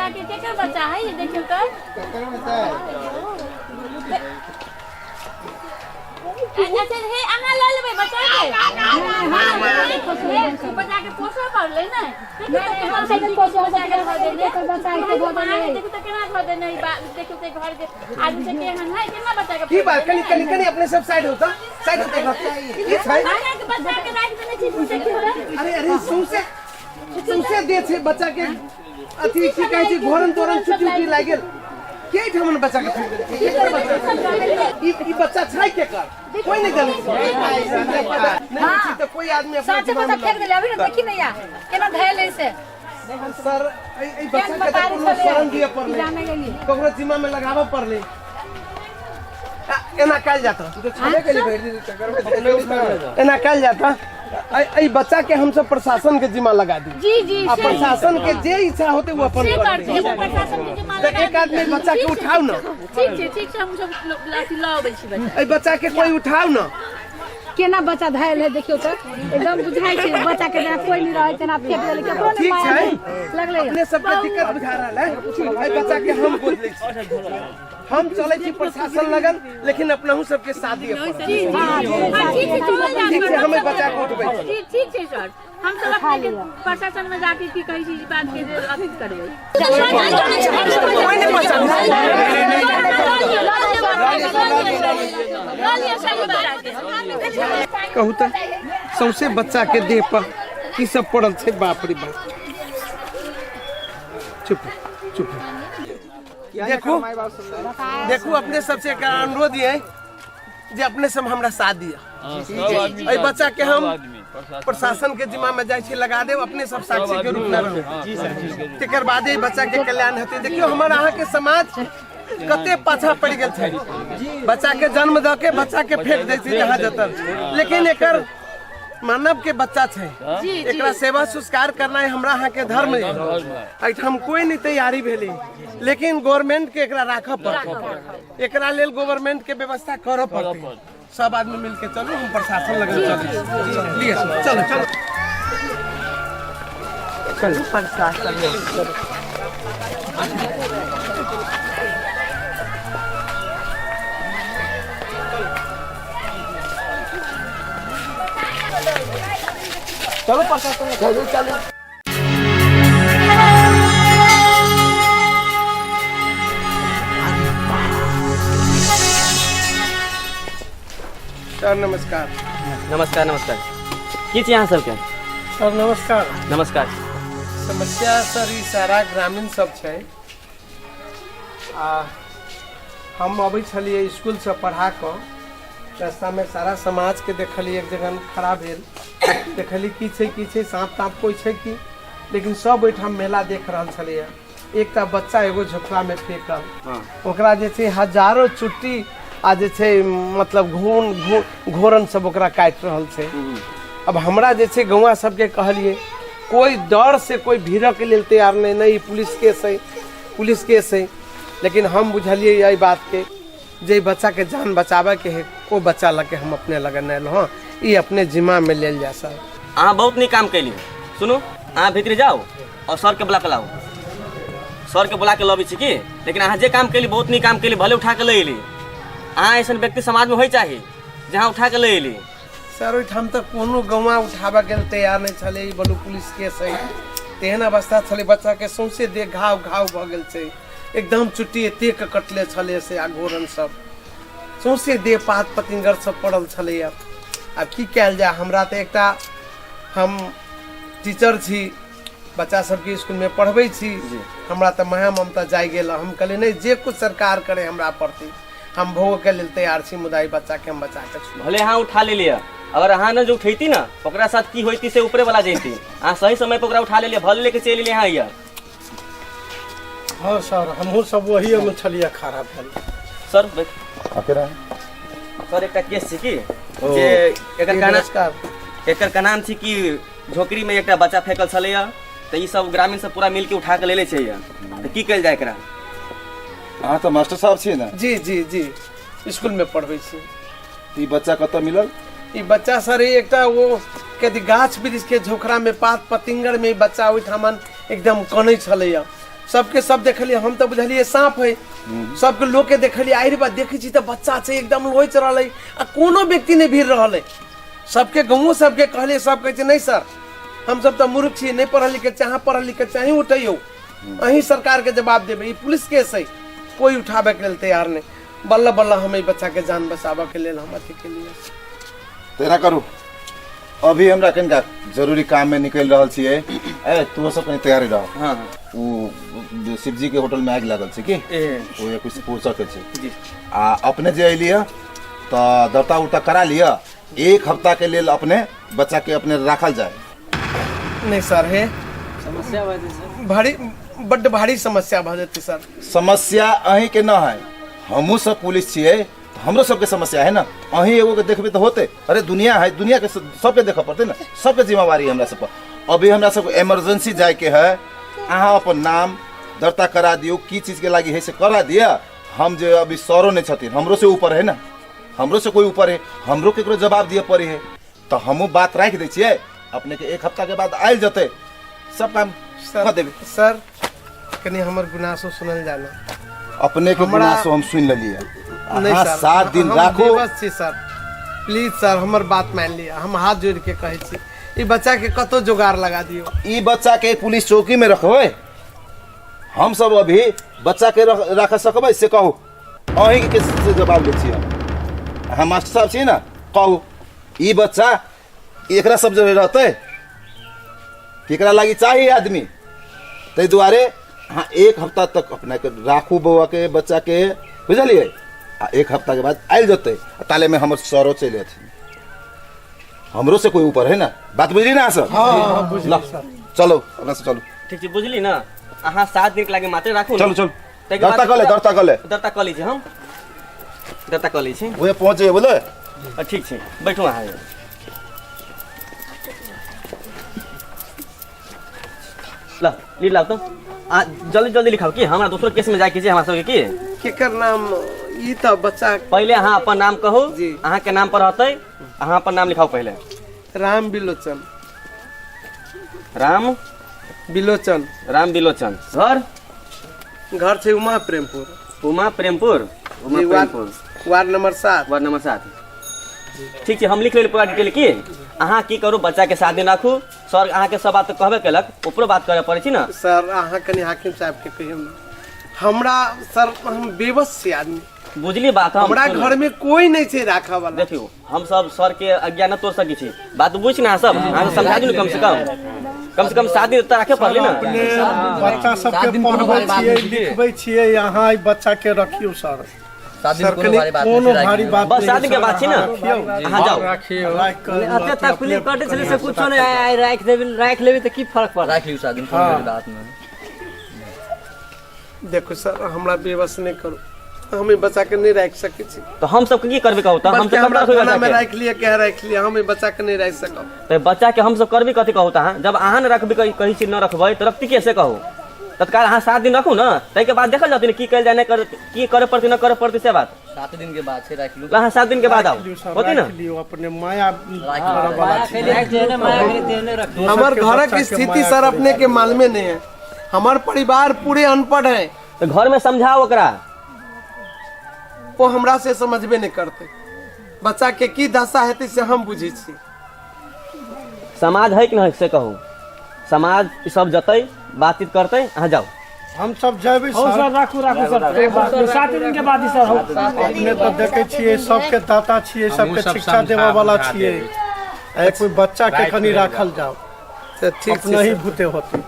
बच्चा के केकर बच्चा है ये देखियो तो। अच्छा हे, अहाँ लऽ लेबै बच्चा के? हे, बच्चा के पोसऽ पड़लै ने। देखियौ तऽ केना हम सब पोसऽ, बच्चा के धऽ देने। एकर बच्चा के धऽ देने। देखियौ तऽ केना धऽ देने ई बात। देखियौ तऽ घर के आदमी से केहन है, केना बच्चा के की बात? कनी कनी कनी अपने सब साइड होता, साइड होते। की छै? अहाँ के बच्चा के राखि देने छी, देखियौ तऽ। अरे अरे, सौंसे सौंसे दे छै बच्चा के। अथी की कहै छै, घोरन तोरन छुट्टी उट्टी लागि गेल। के ठामन बच्चा के फेंक देलकै? केकर बच्चा ई? ई बच्चा छै केकर, कोई नहीं जानै छै। नहीं छै तऽ कोई आदमी अपना साँचे जिम्मा बच्चा में फेंक देले अभी ने। देखी नहीं या केना धैल ऐसे। सर, एहि बच्चा के तऽ कोनो शरण दिअ पड़लै, जाने गेली। ककरो जिम्मा में लगाबऽ पड़लै। आ, एना कयल जाता, एना कयल जाता। एहि बच्चा के हमसब प्रशासन के जिम्मा लगा दी। जी जी। आ प्रशासन के जे इच्छा होते वो अपन से करतै। करतै, एगो प्रशासन के जिम्मा तऽ लगा एक आदमी बच्चा के उठाउ ने। ठीक छै, ठीक छै, हम सब अथी लऽ अबै छी बच्चा। एहि बच्चा के कोई उठाउ ने। केना बच्चा धैल है देखियौ तऽ, एकदम बुझाइ छै बच्चा के जेना कोई नहीं रहै तेना फेंक देले, केकरो नहीं ठीक माया छै। नहीं लगलै। अपने सबके दिक्कत बुझा रहल है। एहि बच्चा के हम गोद लै छी, हम चलै छी प्रशासन लगन, लेकिन अपनहु सबके साथ दिअ पड़त। हाँ, ठीक छै, चलल जा। ठीक छै, हम एहि बच्चा के उठबै छी। जी, ठीक छै सर, हम सब अपने के प्रशासन में जाके की कहै छी, ई बात के जे अथी करबै। कोई नहीं पहचान। लऽ लिअ सर ई बच्चा के। कहू तऽ, सौंसे बच्चा के देह पर की सब पड़ल छै? बाप रे बाप! चुप चुप। देखू देखू, अपने सबसे एक अनुरोध ये जे अपने सब हमरा साथ दिअ। एहि बच्चा के हम प्रशासन के जिम्मा में जाइ छी लगा देब, अपने सब साक्षी के रूप में रहू, तकर बाद एहि बच्चा के कल्याण हेतै। देखियौ, हमर अहाँके समाज कते पाछा पड़ि गेल छै। बच्चा के जन्म दऽ के बच्चा के फेंक दै छै जहाँ जतन, लेकिन एकर मानव के बच्चा छै, एकरा सेवा संस्कार करनाइ हमरा अहाँके धर्म है। एहिठाम कोई नहीं तैयारी भेलै, लेकिन गवर्नमेंट के एकरा राखऽ पड़तै, एकरा लेल गवर्नमेंट के व्यवस्था करऽ पड़तै। सब आदमी मिलके चलू, हम प्रशासन लगन चलै छी। लिअ, चलो चलो चलो प्रशासन में चलो। चलो प्रशासन में, चलो चलो। सर नमस्कार। नमस्कार नमस्कार। की छी अहाँ सबके? सर नमस्कार। नमस्कार। समस्या सर, ई सारा ग्रामीण सब छै आ हम अबै छलियै स्कूलसँ पढ़ा कऽ, रास्तामे सारा समाजके देखलियै एक जगह खड़ा भेल। देखलियै की छै, की छै, साँप ताँप कोइ छै की, लेकिन सब ओहिठाम मेला देख रहल छलैए। एकटा बच्चा एगो झोपड़ामे फेकल, ओकरा जे छै हजारो चुट्टी आ जे छै मतलब घोन घोरन सब ओकरा काटि रहल छै। अब हमरा जे छै गौआ सबके कहलियै, कोई डर से कोई भीड़के लेल तैयार नहि। नहि, ई पुलिस केस है, पुलिस केस है। लेकिन हम बुझलियै एहि बातके जे ई बच्चाके जान बचाबैके है, ओ बच्चा लऽ के हम अपने लगन आयल हँ, ई अपने जिम्मामे लेल जाय सर। अहाँ बहुत नीक काम कैली। सुनू, अहाँ भीतर जाउ और सर के बुला के लाउ। सर के बुला के लबै छी की, लेकिन अहाँ जे काम कैली बहुत नीक काम कैली, भले उठा के ले अयली। अहाँ ऐसन व्यक्ति समाजमे होइ चाही जे अहाँ उठा के ले अयली। सर, ओहिठाम तऽ कोनो गौआँ उठाबऽके लेल तैयार नहि छलै। ई बोलू पुलिस केस है, तेहन अवस्था छलै। बच्चाके सौंसे देह घाव घाव भऽ गेल छै एकदम, चुट्टी एतेक कटले छलै से आ घोरन सब सौंसे देह पात पतिंगर सब पड़ल छलैए। आब की कयल जाय? हमरा तऽ एकटा हम टीचर छी, बच्चा सबके स्कूलमे पढ़बै छी, हमरा तऽ माया ममता जाय गेल। हम कहलियै नहि, जे कुछ सरकार करे हमरा प्रति हम भोगके लेल तैयार छी, मुदा ई बच्चाके हम बचा के छोड़ब। भले अहाँ उठा लेलियै, अगर अहाँ ने जो उठैती ने, ओकरा साथ की होइती से ऊपरे वाला जैती। अहाँ सही समय पर ओकरा उठा लेलियै, भले लेके चलि एलियै अहाँ यहाँ। हाँ सर, हमहूँ सब वही में छलियै खड़ा भेल। सर सर, एकटा केस छै की जे एकर जी, कहना नमस्कार। एकर का नाम छै कि झोकरी में एकटा बच्चा फेकल छलैया, तऽ ई सब ग्रामीण सब पूरा मिलके उठा के लेले छै, तऽ की कयल जाय एकरा? अहाँ तऽ मास्टर साहब छियै ने? जी जी जी, स्कूलमे पढ़बै छी। ई बच्चा कतऽ मिलल? ई बच्चा सर एकटा ओ कथी गाछ वृक्ष के झोखरा में पात पतिंगर में ई बच्चा ओहिठामन एकदम कनै छलैया। सबके सब देखलियै, हम तऽ बुझलियै साँप है। सबके लोक के देखलियै, आहि रे बा, देखै छी तऽ बच्चा छै एकदम लोचि रहल है आ कोनो व्यक्ति नहि भीड़ रहल है। सबके गाँवो सबके कहलियै, सब कहै छै नहि सर, हमसब तऽ मूर्ख छी, नहि पढ़ल लिखल छी, अहाँ पढ़ल लिखल छी, अहीं उठैयौ, अहीं सरकार के जवाब देबै, ई पुलिस केस है। कोई उठाबे के लेल तैयार नहि। बल्ला बल्ला हम एहि बच्चा के जान बचाबऽ के लेल हम अथी केलियै। तऽ एना करू, अभी हमरा कनिका जरूरी काम में निकलि रहल छियै। ए तू सब कनि तैयारी रह। हाँ। ओ शिवजी के होटल में आगि लागल छै की, ए ओ कुछ पूछऽ के छै। जी। आ अपने जे अयली तऽ दर्ता उर्ता करा लिअ, एक हफ्ता के लेल अपने बच्चा के अपने राखल जाय। नहीं सर, हे समस्या भऽ जेतै सर। भारी, बड्ड भारी समस्या भऽ जेतै सर। समस्या अहीं के न है, हमहूँ सब पुलिस छियै, तऽ हमरो सबके समस्या है ना। अहीं एगो के देखबै तऽ होते? अरे दुनिया है, दुनिया के सबके देखऽ पड़तै ना, सबके जिम्मेवारी है हमरा सब पर। अभी हमरा सबके इमरजेंसी जायके है, अहाँ अपन नाम दर्ता करा दियौ, की चीजके लागी है से करा दिअ। हम जे अभी सरो नहीं छथिन, हमरो से ऊपर है ना, हमरो से कोई ऊपर है, हमरो केकरो जवाब दिअ पड़े है, तऽ हमहूँ बात राखि दै छियै। अपने के एक हफ्ता के बाद आयल जेतै, सब काम सर कऽ देबै। सर, कनि हमर गुनासो सुनल जाना। अपने के हमरा- गुनाह हम सुनि लेलियै। नहीं अहाँ सर, 7 दिन हम राखू। बेबस छी सर, प्लीज सर, हमर बात मान लिअ। हम हाथ जोड़ के कहै छी, ई बच्चा के कतौ जोगाड़ लगा दियौ। ई बच्चा के पुलिस चौकी में रखबै हम सब? अभी बच्चा के रख सकबै से कहू? अहीं के से जवाब लै छी हम। अहाँ मास्टर साहब छी ने, कहू ई बच्चा एकरा सब जगह रहतै? केकरा लागी चाही आदमी? ताहि दुआरे अहाँ एक हफ्ता तक अपना के राखू बौआ के, बच्चा के, बुझलियै? आ एक हफ्ता के बाद आयल जेतै, आ ताले में हमर सरो चलि अथिन, हमरो से कोई ऊपर है ना। बात बुझली ना अहाँ सब? हाँ, ल चलो, अपना से चलू। ठीक छै, बुझली ने? अहाँ 7 दिन के लागे मात्र राखू ने। चलू चलू। ताहिके बाद दर्ता कऽ ले, दर्ता कऽ ले। दर्ता कऽ लै छी, हम दर्ता कऽ लै छी। उहे पहुँच जइए बुझले। ठीक छै, बैठू अहाँ। ल लिख लाउ तऽ, आ जल्दी जल्दी लिखाउ की, हमरा दोसरो केस में जाके छै हमरा सबके की। केकर नाम ई तऽ बच्चा? पहिले अहाँ अपन नाम कहू। जी। अहाँ के नाम पर रहतै, अहाँ अपन नाम लिखाउ पहिले। राम बिलोचन। राम बिलोचन। राम बिलोचन। घर? घर छै Uma Prempur. Uma Prempur, Uma ji, ward Prempur. Ward number 7। Ward number 7। ठीक छै, हम लिख लेली पूरा डिटेल की। अहाँ की करू, बच्चा के 7 दिन राखू। सर अहाँके सब बात तऽ कहबे केलक, ऊपरो बात करे पड़ै छै ने। सर, अहाँ कनि हाकिम साहब के कहियौ ने, हमरा सर, हम बेबस छी आदमी। बुझली बात हम हमरा सुनू। घर में कोई नहीं छै राखऽ वाला। देखियौ, हम सब सर के आज्ञा न तोड़ सकै छी, बात बुझ ने अहाँ सब। अहाँ सब समझा दियौ ने, कम से कम, कम से कम 7 दिन तऽ राखे पड़लै ने। अपने बच्चा सबके पढ़बै छियै, लिखबै छियै, अहाँ ई बच्चा के रखियौ सर। 7 दिन सर, कोनो कनि भारी बात नहि कोनो छै, भारी बात बस नहि 7 दिन के सर, बात छै ने। अहाँ रखियौ। अहाँ जाउ। राखि कऽ एते तकलीफ कटै छलै से कुछो नहि, आइ राखि देबै, राखि लेबै तऽ की फर्क पड़त? राखि लियौ 7 दिन, कोनो भारी बात नहि। देखो सर, हमरा बेबस नहि करू, हम ई बच्चा के नहि राखि सकै छी। तऽ हम सब की करबै कहू तऽ? हम बल्कि सब हमरा कब रखबै थाना में बच्चा के? राखि लिअ, के राखि लिअ, हम ई बच्चा के नहि राखि सकब। तऽ बच्चा के हम सब करबै कथी कहू तऽ? अहाँ जब अहाँ ने रखबै, कहै छी न रखबै तऽ रखती कैसे कहू? तत्काल अहाँ 7 दिन रखू ने, ताहिके बाद देखल जातै ने की कयल जाय, नहि कर, की करे पड़तै न करे पड़तै से बात। 7 दिन के बाद छै, राखि लू। अहाँ 7 दिन के बाद आउ। लियौ सर, होतै ने? राखि लियौ अपने, माया करऽ वाला छै। हमर के घरक बच्चा के स्थिति माया सर करै अपने के मालूमे नहीं है, हमर परिवार पूरे अनपढ़ है। तऽ घर में समझाओ ओकरा। वो हमरा से समझबे नहीं करते, बच्चा के की दशा हेतै से हम बुझै छी। समाज है कि नहीं से कहू? समाज ई सब जतै, बातचीत करतै, अहाँ जाउ। हम सब जेबै हौ सर। सर, राखू राखू सर, 7 दिन के बाद ही सर हौ। अपने तऽ देखै छियै, सबके दाता छियै, सबके सब शिक्षा देबऽ वाला समझा छियै। देबै। एक कोई बच्चा के राखि कनि लेबै। राखल जाओ। तऽ ठीक छै अपना ही सर। भूते होते।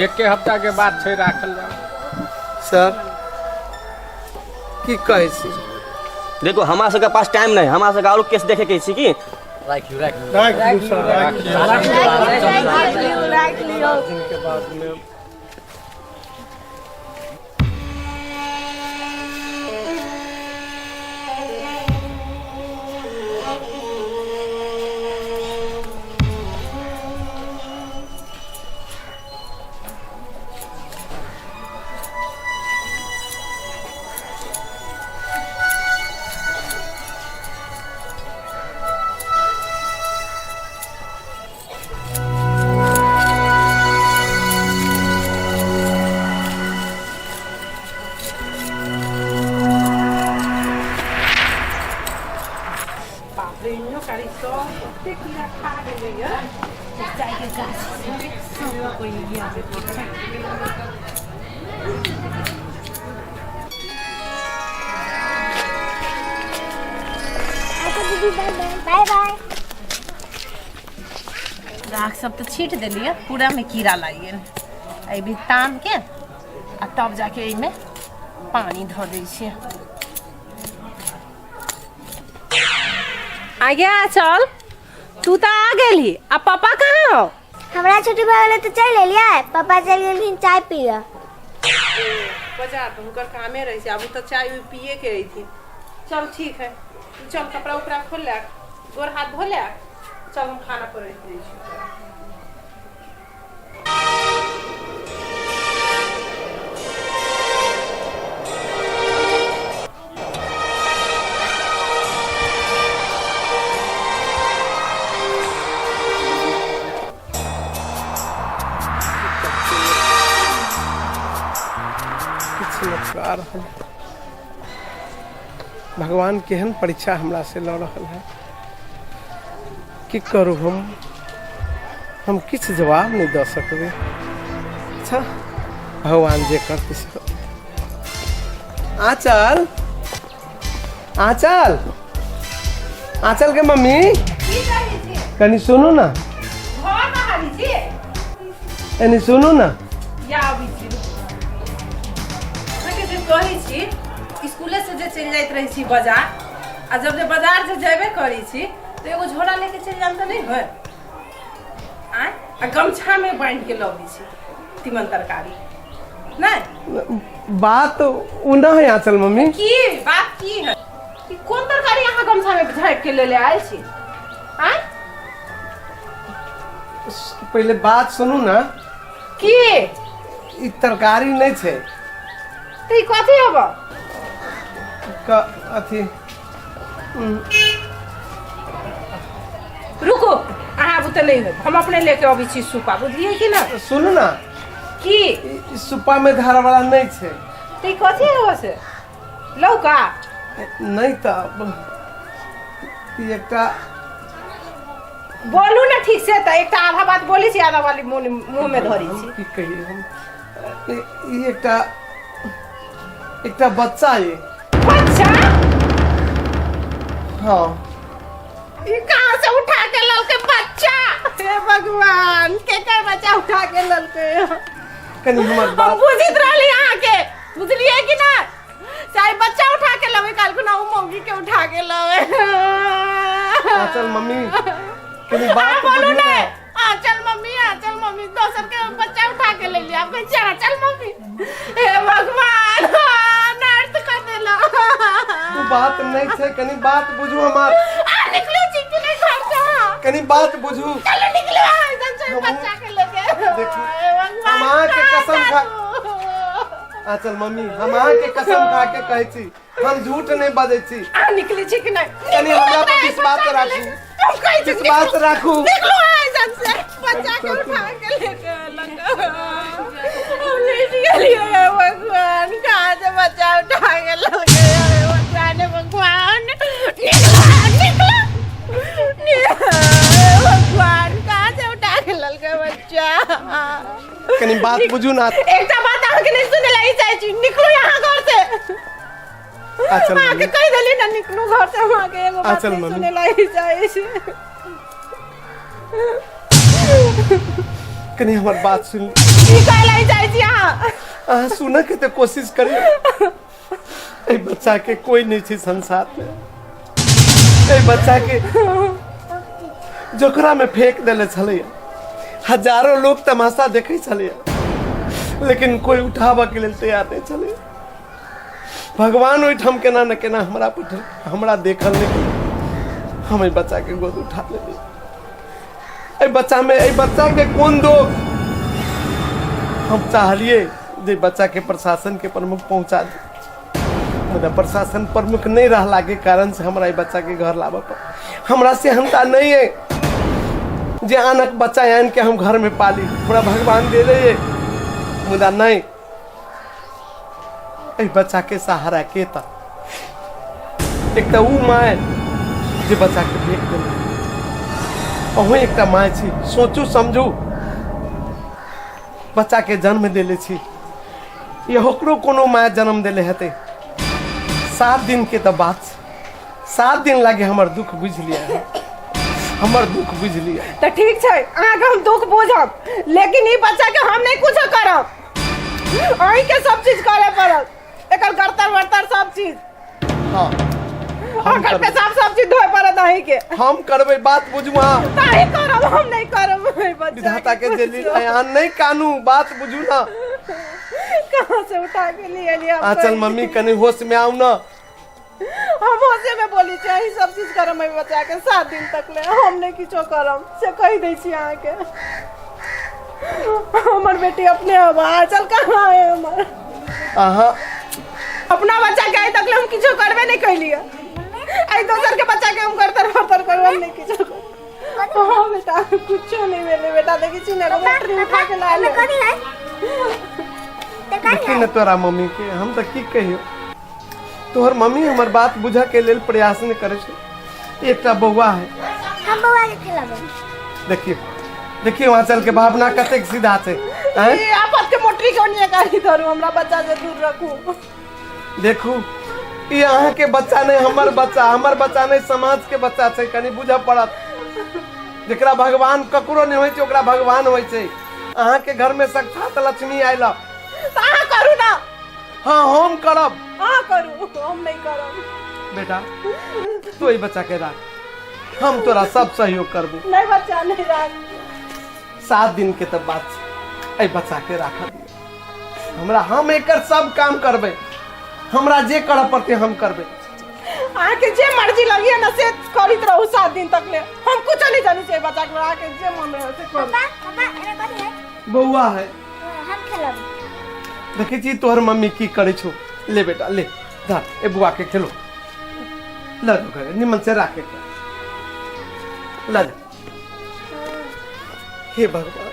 एके हफ्ता के बाद छै, राखल जाओ। सर, की कहै छी? देखो, हमरा सबके पास टाइम नहीं, हमरा सबके आरो केस देखे के छी की। राखि लियौ, राखि लियौ। राखि लियौ सर, राखि लियौ। राखि लियौ। दिन के बाद में रेनियो कारी सब कते कीड़ा खा गेलैया। मिरचाई के गाछ सब कोई आबे के अच्छा दीदी, बाय बाय। बाय बाय। राख सब तऽ छीट देलियै, पूरामे कीड़ा लागि गेल। एहि ताम के आ तब जाके एहिमे पानि धऽ दै छियै। आ गया चल, तू तऽ आ गेलही, आ पापा कहाँ हो? हमरा छुट्टी भऽ गेलै तऽ चलि एलियै, पापा चलि गेलखिन चाय पियऽ। बाजार तऽ हुनकर कामे रहै छै, आब ओ तऽ चाय उय पिए के अयथिन। चल ठीक है, तू चल कपड़ा उपड़ा खोल ले, गोर हाथ धो ले, चल हम खाना परोसि दै छी। किछु नहि कऽ रहल। भगवान केहन परीक्षा हमरा से लऽ रहल है, की करू हम? हम किछु जवाब नहि दऽ सकबै। अच्छा, भगवान जे करतै से करतै। आँचल, आँचल, आँचल के मम्मी, कनि सुनू ना। घर बहारी छी। एनी सुनू ना। या अबै छी। अहाँके जे कहै छी, स्कूले से जे चलि जाइत रहै छी बाजार, आ जब जे बाजार जे जेबे करै छी तऽ एगो झोरा लेके चलि जायब तऽ नहि होय? आँय, आ गमछामे बान्हि के लबै छी तीमन तरकारी नहि? बात ओ ना है आँचल मम्मी। की बात की है? ई कोन तरकारी अहाँ गमछामे झाँपि के लेले आयल छी? आँय, पहिले बात सुनू ना। की? ई तरकारी नहि छै। तऽ ई कथी हब? क अथी रुकू, अहाँ आबू तऽ नहि होत, हम अपने लेके अबै छी सूपा, बुझलियै कि ना? सुनू ना। की? ई सुप्पा में धारा वाला नहि छै। तऽ ई कथी हब से? लौका? नहि तऽ ई एकटा बोलू ने ठीक से, तऽ एकटा आधा बात बोलै छी, आधा वाली मुँह मुँहमे धरै छी। की कहियै हम? ई एकटा एकटा बच्चा ये। बच्चा? हाँ। ई कहाँ से उठा के ललकै बच्चा? हे भगवान, केकर बच्चा उठा के ललकै? कनि हमर हम बात बुझित रहली अहाँके, बुझलियै कि ना? चाहे बच्चा उठा के लवे, काल को ना उ मौगी के उठा के लवे। आँचल मम्मी, कनि अहाँ बात बोलू बुझू ने। ना। आ चल मम्मी, आ चल मम्मी, दोसर के बच्चा उठा के ले लिया, आप कहे चल मम्मी। हे भगवान, नर्स कर देला। उ बात नहीं छै, कनि बात बुझू हमार। आ निकलो चिट्ठी नहीं घर से। कनि बात बुझू। चलो निकलो आ इधर से बच्चा के लेके। देखू, हे भगवान, हम अहाँके कहाँ कसम खा जाबू? आँचल मम्मी, हम अहाँके कसम खा के कहै छी, हम झूठ नहीं बजै छी। आ निकले छी कि नहीं? कनि हमरा पर विश्वास राखू। हम कहै छी विश्वास राखू। निकलो आ इधर से बच्चा के उठा के लेके लग। हम लेट गेलियै। हे भगवान, कहाँ से बच्चा उठा के लग? हे भगवान, हे भगवान, निकलो निकलो। हे भगवान, कहाँ से उठा के ललके बच्चा? कनि बात बुझू ना। एकटा बात अहाँके नहीं सुने ला चाहै छी, निकलू यहाँ घर से। आँचल अहाँके मम्मी, कहि देली ना, निकलू घर से। अहाँके एगो बात आँचल नहीं मम्मी। सुने ला चाहै छी। कनि हमर बात सुन। की कहै ला चाहै छी अहाँ? अहाँ सुनऽ के तऽ कोशिश करियौ। एहि बच्चा के कोई नहीं छै संसार में। एहि बच्चा के जोकरा में फेंक देले छलैया, हजारों लोग तमाशा देखै छलैया, लेकिन कोई उठाबऽ के लेल तैयार नहीं छलैया। भगवान ओहिठाम केना ने केना हमरा पठल, हमरा देखल नहीं, हम एहि बच्चा के गोद उठा लेली। एहि बच्चा में, एहि बच्चा के कोन दोष? हम चाहलिए जे बच्चा के प्रशासन के प्रमुख पहुंचा दी, मुदा प्रशासन प्रमुख नहीं रहला के कारण से हमरा एहि बच्चा के घर लाबऽ पड़ल। हमरा सेहनता नहीं है जे आनक बच्चा आनि के हम घर में पाली। हमरा भगवान दे रहे, मुदा नहीं, एहि बच्चा के सहारा के? तऽ एक तऽ ऊ माय जे बच्चाके फेक देलहुँ। अहूँ एकटा माय छी, सोचू समझू, बच्चाके जन्म देले छी, ये ओकरो कोनो माय जन्म देले हेतै। 7 दिन के तऽ बात छै, 7 दिन लागे हमर दुख बुझि लिअ, हमर दुख बुझि लिअ। तऽ ठीक छै, अहाँके हम दुख बुझब, लेकिन ई बच्चाके हम नहि कुछो करब, अहीँके सब चीज करऽ पड़त, एकर गर्तर वर्तर सब चीज। हाँ, ओकर पेशाब सब चीज धोए पड़त अहीँके। हम करबै, बात बुझू अहाँ। तऽ अहीं करब, हम नहि करब एहि बच्चा विधाता के जे लीला है, अहाँ नहि कानू, बात बुझू ना। कहाँ से उठा के लिए एलियै हम? आंचल मम्मी, कनि होश में आउ ना। हम होशे में बोली छी, अहीं सब चीज करब एहि बच्चा के 7 दिन तक ले, हम नहि किछो करब से कहि दै छी अहाँके। हमर बेटी अपने अब आंचल कहाँ है हमर? अहाँ अपना बच्चा के आइ तक ले हम किछो करबे नहि कैलियै, आइ दोसर के बच्चा के हम करतर फरतर करब, हम नहि किछो करब। हाँ बेटा, कुछो नहीं भेलै बेटा, देखै छी ने, एगो मोटरी उठा के लायल है। कथी है? देखी ने तोरा मम्मी के, हम तऽ की कहियो, तोहर मम्मी हमर बात बुझऽ के लेल प्रयास नहि करै छै। एकटा बौआ है, हम बौआ के खिलाबै। देखियो देखियो आंचल के भावना कतेक सीधा छै। आँय? ई आफत के मोटरी के ओनिये गाड़ी धरू, हमरा बच्चा से दूर रखू। देखू, ई अहाँके बच्चा नहि हमर बच्चा, हमर बच्चा नहि समाज के बच्चा छै, कनि बुझऽ पड़त। जेकरा भगवान ककरो नहि होइ छै ओकरा भगवान होइ छै। अहाँके घर में साक्षात लक्ष्मी आयल। तऽ अहाँ करू ना। हाँ, हम करब। अहाँ करू, हम नहि करब। बेटा, तू एहि बच्चा के राख, हम तोरा सब सहयोग करबो। नहीं बच्चा नहीं राख। 7 दिन के तब बात छै, एहि बच्चा के राख दियौ हमरा, हम एकर सब काम करबै, हमरा जे करऽ पड़तै हम करबै। अहाँके जे मर्जी लगिए ना से करैत रहू 7 दिन तक ले, हम कुछो नहीं जानी छै बच्चा के, अहाँके जे मन रहे से करू। पापा पापा, एमे कथी है? बौआ है। हम खेलब। देखै छी तोहर मम्मी की करै छौ। ले बेटा ले, धर ए बुआ के खेलो, ल जाओ घरे, निमन से राखे के ल जा। हे भगवान,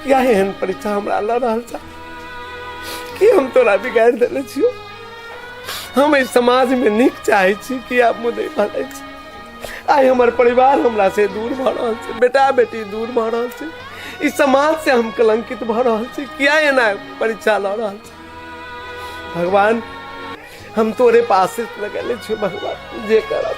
किया एहन परीक्षा हमरा ल रहल छा? कि हम तोरा बिगाड़ि देले छियौ? हम एहि समाज में नीक चाहै छी कि आब मुदै भरै छी। आइ हमर परिवार हमरा से दूर भऽ रहल छै, बेटा बेटी दूर भऽ रहल छै, ई समाज से हम कलंकित भऽ रहल छी। किया एना परीक्षा लऽ रहल छै भगवान? हम तोरे पास लगेले छियौ भगवान, जे करब।